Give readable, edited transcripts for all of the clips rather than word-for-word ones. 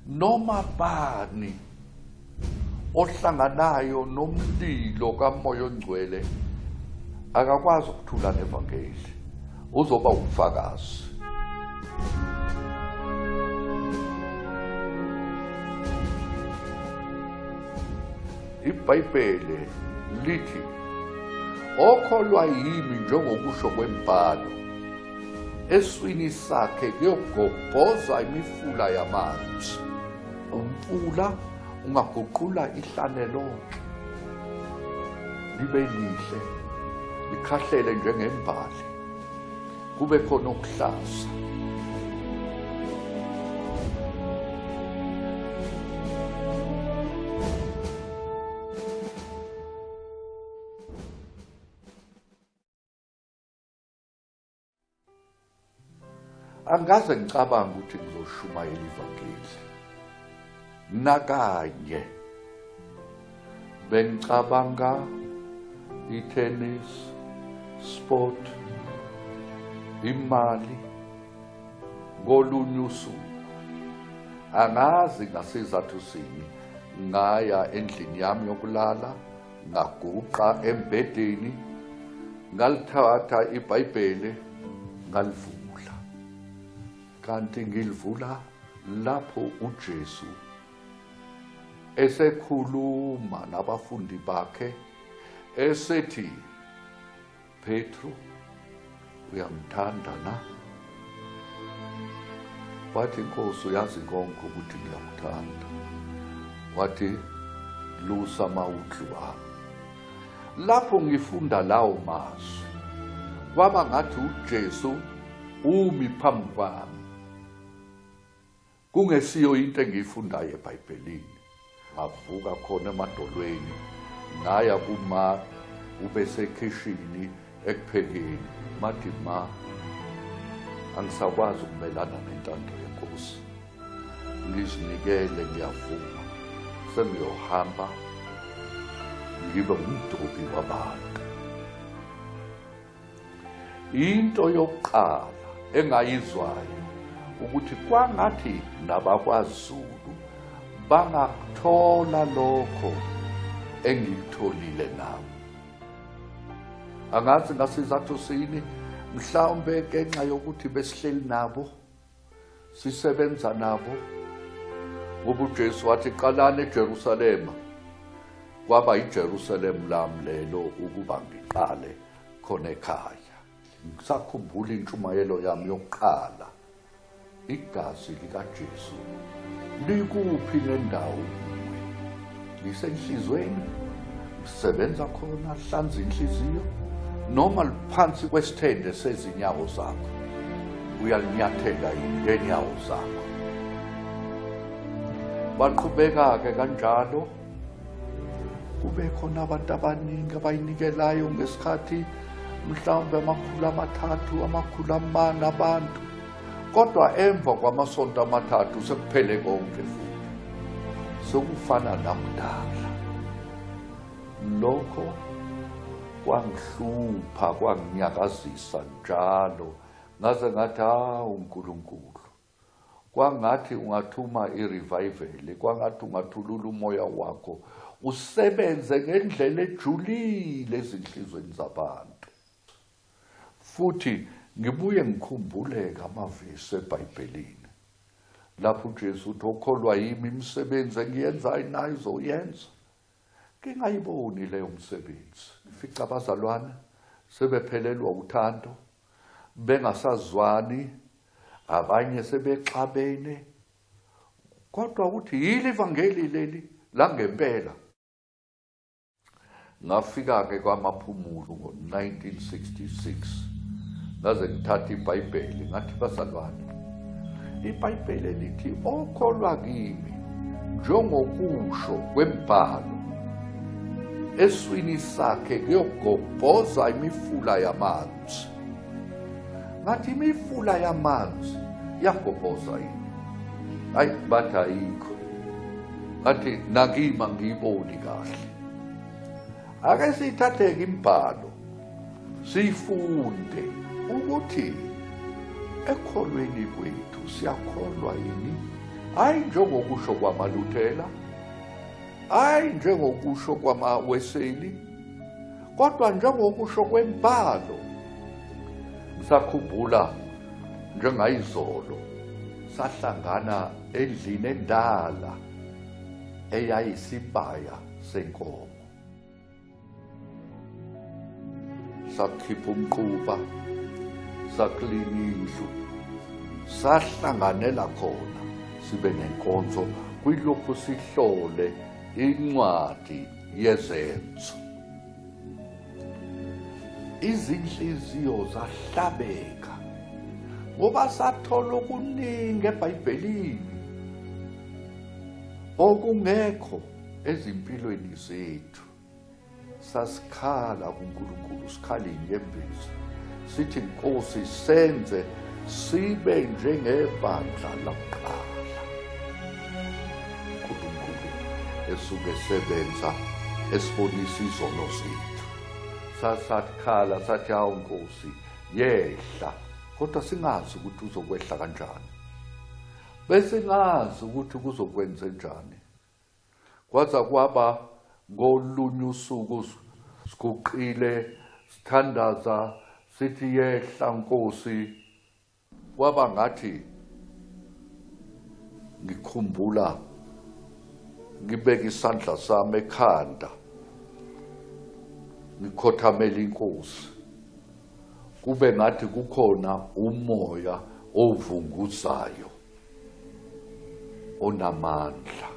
Noma bani ohlanganayo nomlilo kaMoya oNgcwele akakwazi ukuthula nevangeli, uzoba umfakazi. IBhayibheli lithi okholwa yimi njengokusho kwembhalo eswini sakhe kuyogobhoza imifula yamanzi. Umfula ungaguqula ihlane lonke libe lihle, likhahlele njengembali, kube khona okuhlaza. Angikaze ngicabanga ukuthi ngizoshumayela ivangeli nakanye. Bengicabanga i-tennis, sport, imali ngolunye usuku. Angazi ngasizathu sini ngaya endlini yami yokulala, ngaguqa embhedeni, ngalithatha iBhayibheli ngalivula. Kanti ngilivula lapho uJesu esekhuluma nabafundi bakhe esethi, Petru, uyangithanda na? Wathi, Nkosi, uyazi konke ukuthi ngiyakuthanda. Wathi, lusa amawundlu ami. Lapho ngifunda lawo mazwi, kwaba ngathi uJesu umi phambi kwami. Kungesiyo into engiyifundayo eBhayibhelini. Ngavuka khona emadolweni ngaya kuma ubesekhishini ekuphekeni. Mathi ma, angisakwazi ukumelana nentando yeNkosi. Ngizinikele, ngiyavuma. Sengiyohamba ngibe umdobi wabantu. Into yokuqala engayizwayo ukuthi kwangathi nabakwaZulu bangakuthola lokho engikutholile nami. Angazi ngasizathu sini, mhlawumbe ngenxa yokuthi besihleli nabo, sisebenza nabo, ngoba uJesu wathi qalani eJerusalema. Kwaba iJerusalem lami lelo ukuba ngiqale khona ekhaya. Ngisakhumbula intshumayelo yami yokuqala, igazi likaJesu likuphi nendawo kuwe? Lisenhlizweni, lisebenza khona, hlanza inhliziyo, noma liphansi kwesithende sezinyawo zakho, uyalinyathela yini ngenyawo zakho? Baqhubeka-ke kanjalo, kube khona abantu abaningi abayinikelayo ngesikhathi, mhlawumbe 300, 400 abantu, kodwa emva kwamasonto 3 sekuphele konke futhi sekufana nakudala. Lokho kwangihlupha, kwanginyakazisa njalo, ngaze ngathi, hawu uNkulunkulu, kwangathi ungathuma i-revival, kwangathi ungathulula umoya wakho usebenze ngendlela ejulile ezinhlizweni zabantu. Futhi ngibuye ngikhumbuleke amavesi eBhayibhelini lapho uJesu uthi, okholwa yimi imisebenzi engiyenzayo nayo uzoyenza. Ngingayiboni leyo msebenzi. Ngifica abazalwane sebephelelwa uthando, bengasazwani, abanye sebexabene, kodwa ukuthi yili ivangeli leli langempela. Ngafika-ke kwaMaphumulo ngo-1966, ngaze ngithatha iBhayibheli, ngathi bazalwane, iBhayibheli lithi okholwa kimi njengokusho kwembhalo eswini sakhe kuyogobhoza imifula yamanzi. Ngathi imifula yamanzi iyagobhoza yini? Hayi, bathi ayikho. Ngathi nakimi angiyiboni kahle. Ake siyithatheke imibhalo siyifunde ukuthi ekholweni kwethu siyakholwa yini Hayi njengokusho kwamaLuthela, hayi njengokusho kwamaWeseli, kodwa njengokusho kwembhalo. Ngisakhumbula njengayizolo sahlangana endlini endala eyayisibaya senkomo. Sakhipha umquba, saklina indlu, sahlanganela khona sibe nenkonzo kwilokhu sihlole incwadi yezenzo. Izinhliziyo zahlabeka ngoba sathola okuningi eBhayibhelini okungekho ezimpilweni zethu. Sasikhala kuNkulunkulu, sikhala inyembezi, sithi Nkosi senze sibe njengebandla lakuqala. uNkulunkulu esuke esebenza esibonisa izono zethu. Sasakhala sathi hawu Nkosi yehla, kodwa singazi ukuthi uzokwehla kanjani, besingazi ukuthi kuzokwenze njani. Kwaza kwaba ngolunye usuku siguqile sithandaza sithi yehla Nkosi, kwaba ngathi ngikhumbula ngibeka isandla sami ekhanda ngikhothamela inkosi, kube ngathi kukhona umoya ovunguzayo onamandla.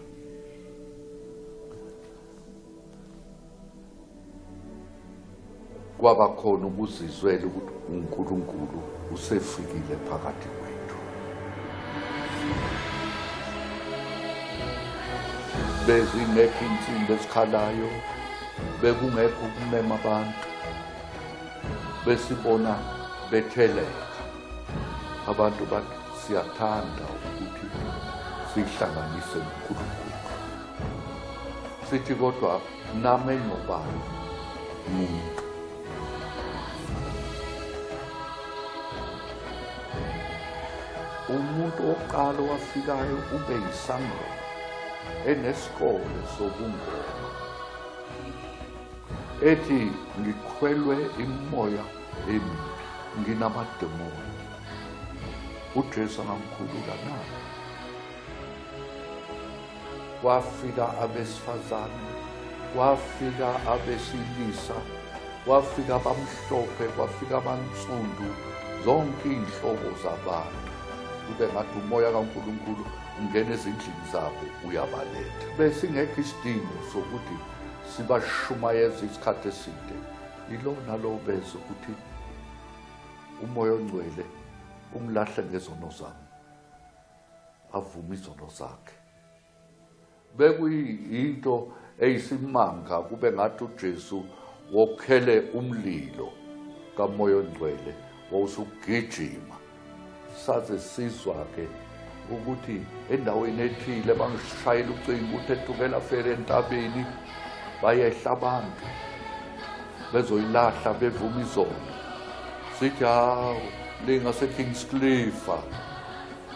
Kwaba khona ukuzizwela ukuthi uNkulunkulu usefikile phakathi kwethu. Bezingekho insimbi ezikhalayo, bekungekho ukumema abantu, besibona betheleka abantu bathi siyathanda ukuthi sihlanganise noNkulunkulu. Sithi kodwa nami engobani muntu. Umuntu wokuqala owafikayo ube yisangoma enesikole sobungoma, ethi ngikhwelwe imimoya emibi, nginamademoni, uJesu angamkhulula na? Kwafika abesifazane, kwafika abesilisa, kwafika abamhlophe, kwafika abansundu, zonke iy'nhlobo zabantu. Kube ngathi umoya kaNkulunkulu ungena ezindlini zabo uyabaletha. Besingekho isidingo sokuthi sibashumayeze isikhathi eside. Ilona lo beze ukuthi umoya ongcwele ungilahle ngezono zami, avume izono zakhe. Bekuyinto eyisimanga, kube ngathi uJesu wokhele umlilo kamoya ongcwele wawusugijima. Saze sizwa-ke ukuthi endaweni ethile bangishayela ucingo ukuthi eThukela Ferry entabeni bayehla abantu bezoyilahla bevuma izono. Sithi hawu lingaseKingscliff,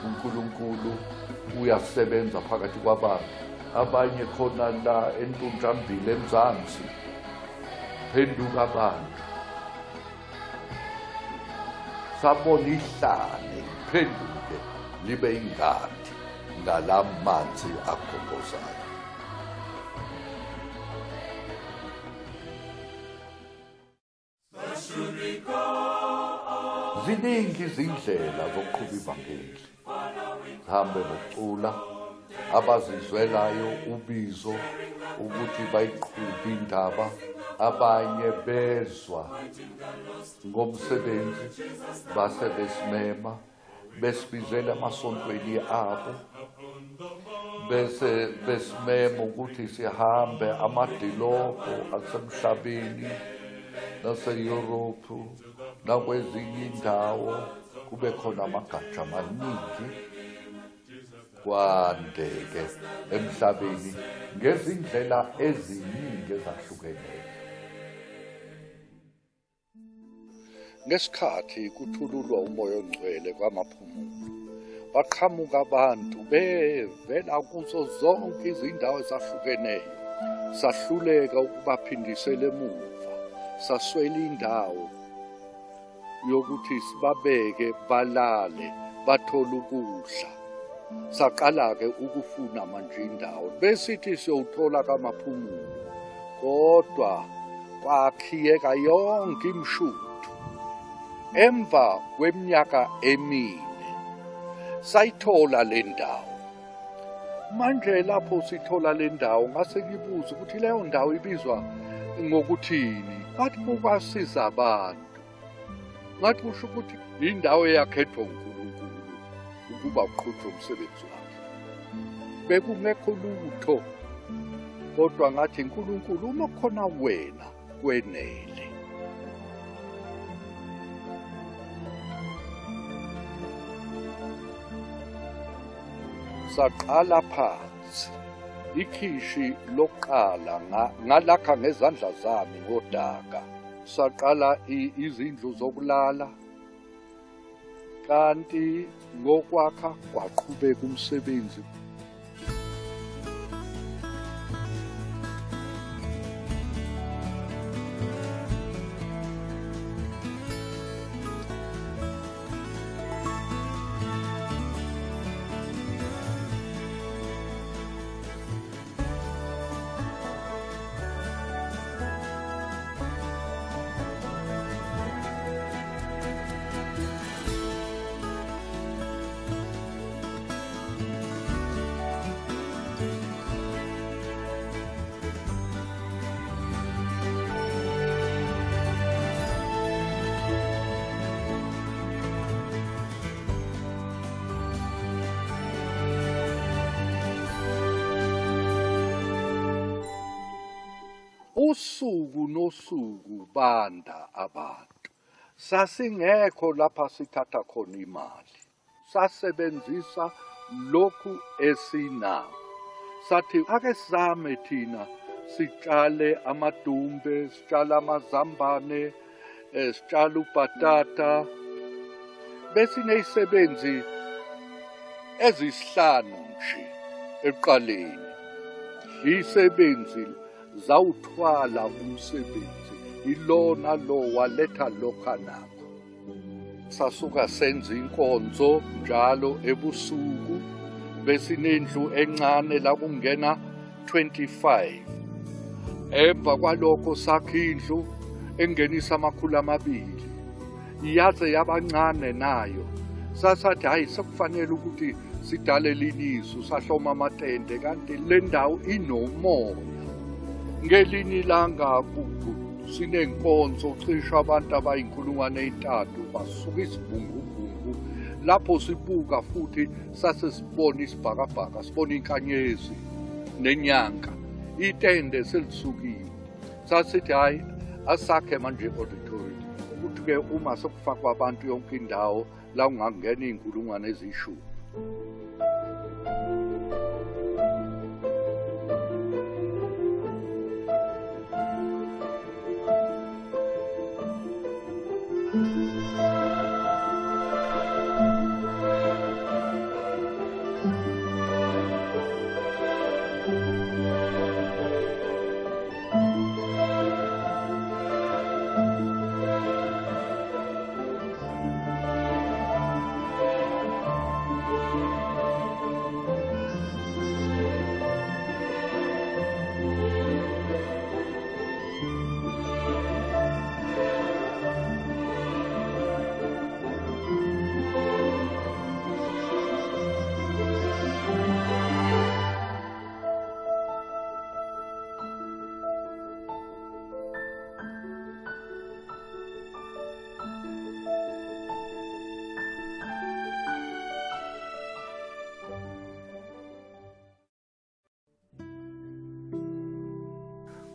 uNkulunkulu uyasebenza phakathi kwabantu. Abanye khona la eNtunjambili eMzansi, phenduka abantu. Sabona ihlane liphenduke libe ingadi ngalamanzi agobhozayo. Ziningi izindlela zokuqhuba ivangeli. Sihambe ngokucula, abazizwelayo ubizo ukuthi bayiqhube indaba, abanye bezwa ngomsebenzi base besimema, besibizela emasontweni abo, bese besimema ukuthi sihambe amadilobho asemhlabeni nase-Europe nakwezinye indawo, kube khona amagatsha amaningi, kwandeke emhlabeni ngezindlela eziningi ezahlukeneyo. Ngesikhathi kuthululwa umoya ongcwele kwaMaphumulo, Baqhamuka abantu bevela kuzo zonke izindawo ezahlukeneyo. Sahluleka ukubaphindisela emuva, saswela indawo yokuthi sibabeke balale bathole ukudla. Saqala-ke ukufuna manje indawo, besithi siyowuthola kaMaphumulo, kodwa kwakhiyeka yonke imishuthu. Emva kweminyaka emine sayithola le ndawo. Manje lapho sithola le ndawo, ngase ngibuza ukuthi leyo ndawo ibizwa ngokuthini. Bathi kukwasiza abantu. Ngathi kusho ukuthi indawo eyakhethwa uNkulunkulu ukuba uqhutshwe umsebenzi wakhe. Bekungekho lutho, kodwa ngathi uNkulunkulu uma khona wena kwenele. Saqala phansi ikhishi lokuqala ngalakha ngezandla zami ngodaka. Saqala izindlu zokulala, kanti ngokwakha kwaqhubeka umsebenzi. Usuku nosuku banda abantu. Sasingekho lapha sithatha khona imali. Sasebenzisa lokhu esinako. Sathi ake sizame thina sitshale amadumbe, sitshale amazambane, sitshale ubhatata. Besinezisebenzi ezisihlanu nje ekuqaleni. Izisebenzi zawuthwala umsebenzi, ilona lo waletha lokho anakho. Sasuka senza inkonzo njalo ebusuku. Besinendlu encane la kungena 25. Emva kwalokho sakha indlu engenisa 200. Yaze yabancane nayo. Sasathi hayi sekufanele ukuthi sidale elinye isu, sahloma amatende kanti le ndawo inomoya. Ngelinye ilanga sinenkonzo cishe abantu abayinkulungwane 3 basuka isibungubungu. Lapho sibuka futhi sase sibona isibhakabhaka, sibona inkanyezi nenyanga, itende selisukile. Sasithi hayi asakhe manje auditorium, ukuthi-ke uma sekufakwa abantu yonke indawo la ungangena iy'nkulungwane eziyishumi.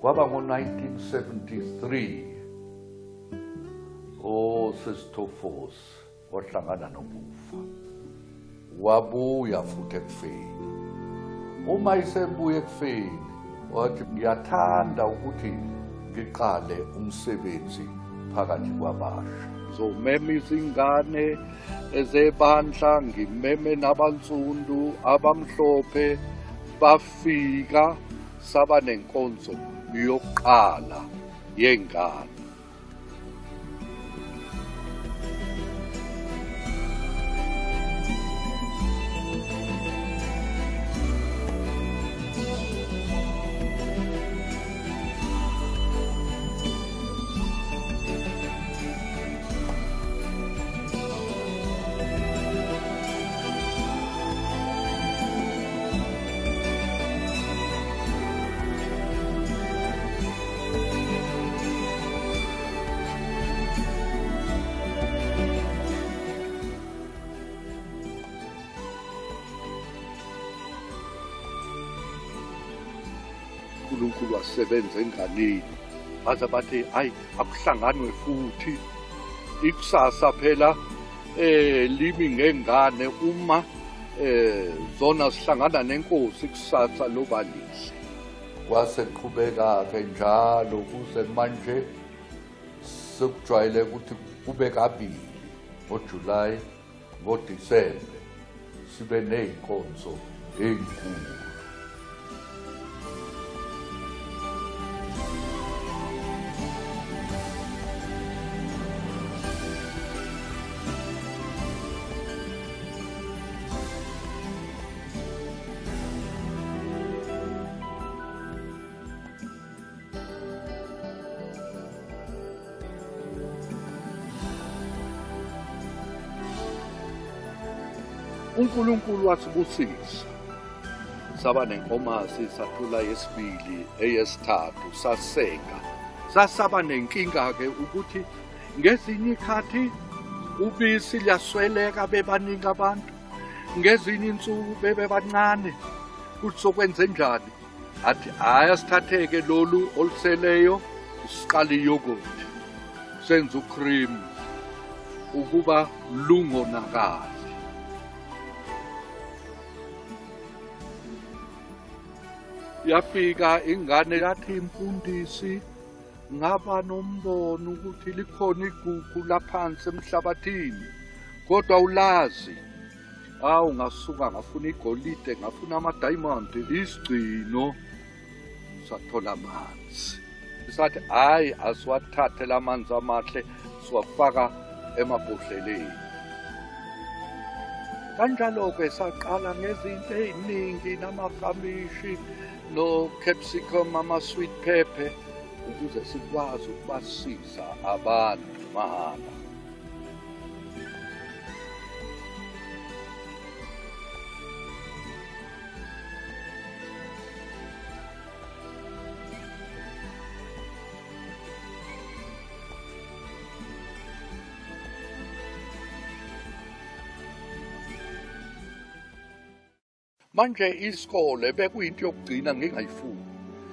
Kwaba ngo-1973 uSistofos wahlangana nokufa, wabuya futhi ekufeni. Uma esebuya ekufeni wathi ngiyathanda ukuthi ngiqale umsebenzi phakathi kwabasha. Ngizomema izingane ezebandla, ngimeme nabansundu, abamhlophe. Bafika saba nenkonzo yokuqala yengane. uNkulunkulu wasebenza enganeni, baze bathi hayi akuhlanganwe futhi ikusasa phela limi ngengane uma zona sihlangana nenkosi kusasa loba lihle. Kwase qhubeka-ke njalo kuze manje sekujwayele ukuthi kube kabili ngoJulayi ngoDisembe sibe ney'nkonzo ey'nkulu. uNkulunkulu wasibusisa, saba nenkomazi, sathola yesibili, eyesithathu, saseka. Sasaba nenkinga-ke ukuthi ngezinye ikhathi ubisi liyasweleka, bebaningi abantu, ngezinye insuku bebebancane. Kuthi sokwenze njani? Athi hhayi, asithatheke lolu oluseleyo siqale iyogothi, senze ucream ukuba lungonakali. Yafika ingane yathi, mfundisi, ngaba nombono ukuthi likhona igugu laphansi emhlabathini, kodwa ulazi. Awu, ngasuka ngafuna igolide, ngafuna ama-diamond, isigcino sathola amanzi. Sathi hhayi, asiwathathe la manzi amahle siwafaka emabhodleleni. Kanjalo-ke saqala ngezinto ey'ningi, namakamishi no-capsicum, ama-sweet pepper, ukuze sikwazi ukubasiza abantu mahhala. Manje isikole bekuyinto yokugcina ngingayifuni.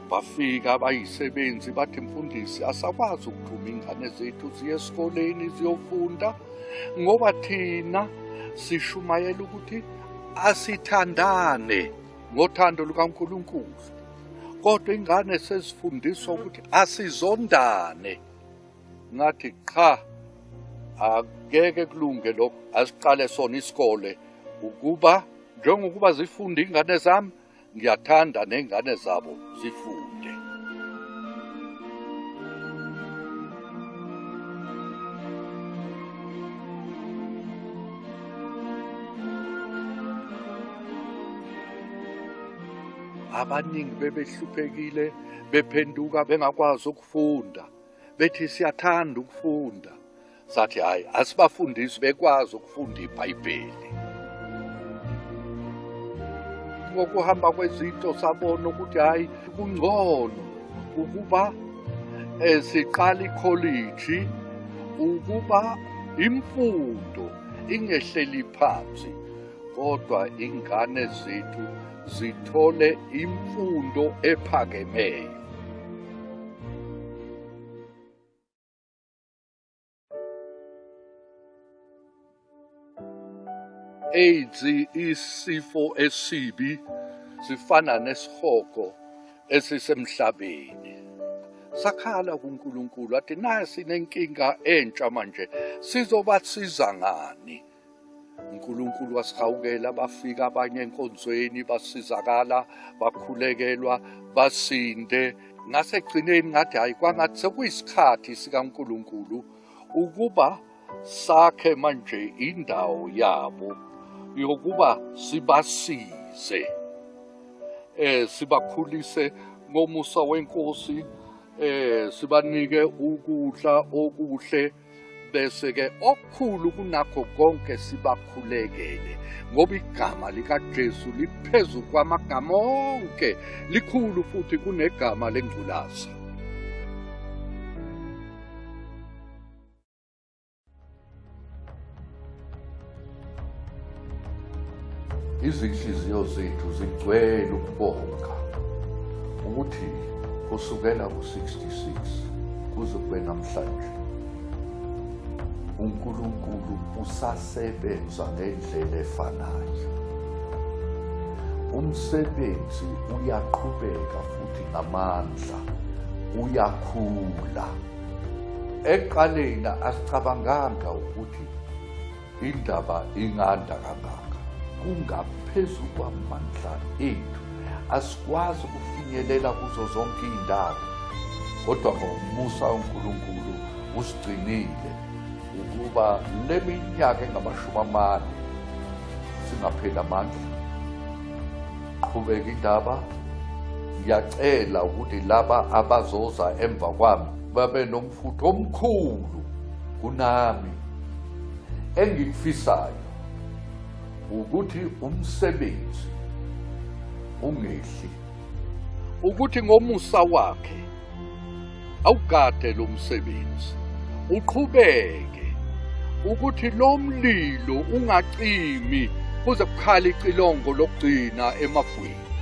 Bafika abayisebenzi bathi, mfundisi, asakwazi ukuthuma ingane zethu ziye esikoleni ziyofunda, ngoba thina sishumayela ukuthi asithandane ngothando lukaNkulunkulu, kodwa ingane sezifundiswa ukuthi asizondane. Ngathi qha, akeke kulunge lokho, asiqale sona isikole ukuba njengokuba zifunda ingane zami, ngiyathanda ney'ngane zabo zifunde. Abaningi bebehluphekile, bephenduka bengakwazi ukufunda, bethi siyathanda ukufunda. Sathi hhayi, asibafundisi bekwazi ukufunda iBhayibheli. Ngokuhamba kwezinto sabona ukuthi hhayi, kungcono ukuba siqale ikholiji ukuba imfundo ingehleli phansi, kodwa ingane zethu zithole imfundo ephakemeyo. AIDS isifo esibi, sifana nesihogo esisemhlabeni. Sakhala kuNkulunkulu athi nasi nenkinga entsha manje sizobasiza ngani? uNkulunkulu wasihawukela bafika abanye enkonzweni basizakala bakhulekelwa basinde. Ngasekugcineni ngathi hayi, kwangathi sekuyisikhathi sikaNkulunkulu ukuba sakhe manje indawo yabo yokuba sibasize, sibakhulise ngomusa wenkosi, sibanike ukudla okuhle, bese ke okukhulu kunakho konke sibakhulekele, ngoba igama likaJesu liphezu kwamagama onke, likhulu futhi kunegama lengculaza. Izinhliziyo zethu zigcwele ukubonga ukuthi kusukela ku-66 kuze kube namhlanje uNkulunkulu usasebenza ngendlela efanayo. Umsebenzi uyaqhubeka futhi ngamandla, uyakhula. Ekuqaleni asicabanganga ukuthi indaba inganda kangaka, kungaphezu kwamandla ethu, asikwazi ukufinyelela kuzo zonke iy'ndawo, kodwa ngomusa uNkulunkulu usigcinile ukuba le minyaka engamashumi amane singapheli amandla. Qhubeka indaba. Ngiyacela ukuthi laba abazoza emva kwami babe nomfutho omkhulu kunami. Engikufisayo ukuthi umsebenzi ungehli, ukuthi ngomusa wakhe awugade lo msebenzi uqhubeke, ukuthi lo mlilo ungacimi kuze kukhale icilongo lokugcina emafwini.